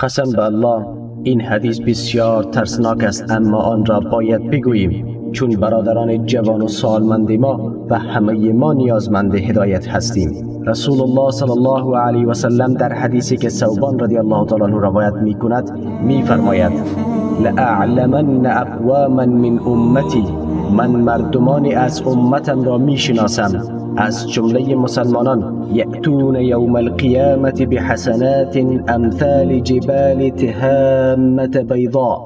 قسم به الله، این حدیث بسیار ترسناک است، اما آن را باید بگوییم، چون برادران جوان و سالمند ما و همه ما نیازمند هدایت هستیم. رسول الله صلی الله علیه و سلم در حدیثی که ثوبان رضی الله تعالی عنه روایت می کند می فرماید: لأعلمن اقواما من امتی، من مردمانی از امتم را می شناسم از جمله مسلمانان، یأتون یوم القیامة بحسنات امثال جبال تهامة بیضاء،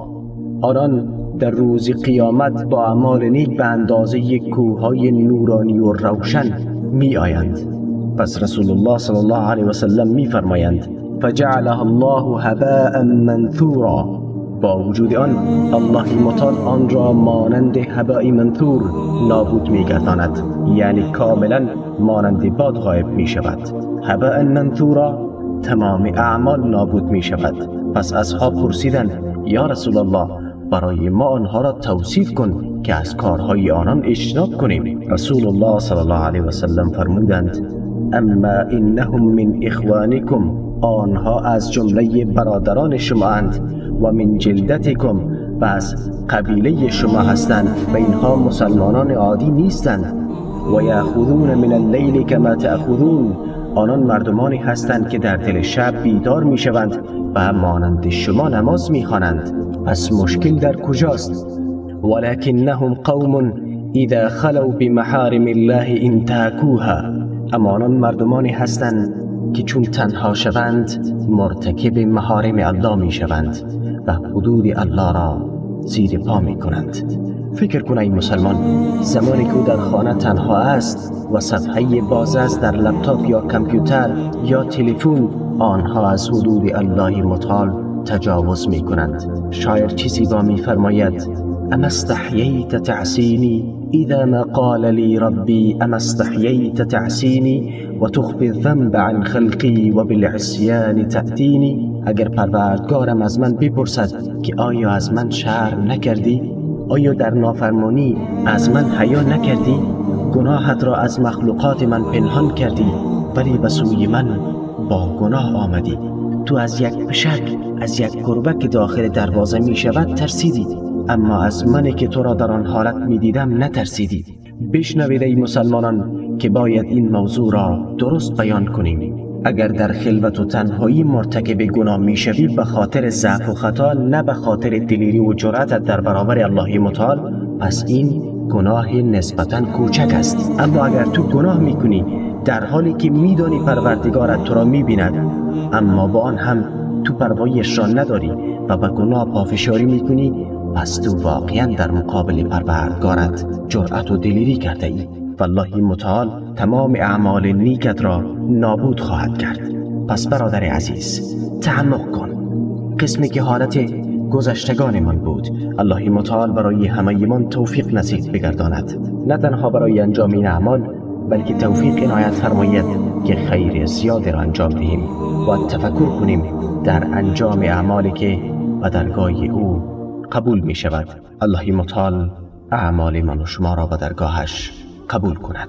آنان در روز قیامت با اعمال نیک به اندازه کوههای نورانی و روشن می آیند. پس رسول الله صلی الله علیه و سلم می فرمایند: فجعلها الله هباء منثورا، با وجود آن الله متعال آن را مانند هباء منثور نابود می گرداند، یعنی کاملا مانند باد غایب می شود. هباء منثورا، تمام اعمال نابود می شود. پس اصحاب پرسیدند: یا رسول الله، برای ما آنها را توصیف کن که از کارهای آنان اجتناب کنیم. رسول الله صلی الله علیه و سلم فرمودند: اما انهم من اخوانکم، آنها از جمله برادران شما اند، و من جلدتکم، و از قبیله شما هستند و اینها مسلمانان عادی نیستند، و یأخذون من اللیل کما تأخذون، آنان مردمانی هستند که در دل شب بیدار می شوند و مانند شما نماز می خوانند. پس مشکل در کجاست؟ ولکنهم قوم اذا خلوا بمحارم الله انتهکوها، اما آنان مردمانی هستند که چون تنها شوند مرتکب محارم الله می شوند و حدود الله را زیر پا می کنند. فکر کن ای مسلمان، زمانی که او در خانه تنها است و صفحه باز است در لپتاپ یا کامپیوتر یا تلفن، آنها از حدود الله متعال تجاوز می کنند. شاعر چی زیبا می فرماید: اما استحییت تعصینی اذا ما قال لی ربی اما استحییت تعصینی و تخفی الذنب عن خلقی و بالعصیان تأتینی. اگر پروردگارم از من بپرسد که آیا از من شرم نکردی؟ آیا در نافرمانی از من حیا نکردی؟ گناهت را از مخلوقات من پنهان کردی، ولی به سوی من با گناه آمدی. تو از یک پشک، از یک گربه که داخل دروازه می شود ترسیدی، اما از من که تو را در آن حالت می دیدم نترسیدی. بشنوید ای مسلمانان که باید این موضوع را درست بیان کنیم. اگر در خلوت و تنهایی مرتکب گناه میشوی، به خاطر ضعف و خطا، نه به خاطر دلیری و جرأتت در برابر الله متعال، پس این گناه نسبتا کوچک است. اما اگر تو گناه میکنی در حالی که میدانی پروردگارت تو را میبیند، اما با آن هم تو پروایش را نداری و به گناه پافشاری میکنی، پس تو واقعا در مقابل پروردگارت جرأت و دلیری کرده ای و الله متعال تمام اعمال نیکت را نابود خواهد کرد. پس برادر عزیز، تعمق کن، قسمی که حالت گذشتگانمان بود. الله متعال برای همه توفیق نصیب بگرداند، نه تنها برای انجام این اعمال، بلکه توفیق عنایت فرماید که خیر زیاد را انجام دهیم و تفکر کنیم در انجام اعمالی که به درگاه او قبول می شود. الله متعال اعمال من و شما را به درگاهش قبول کند.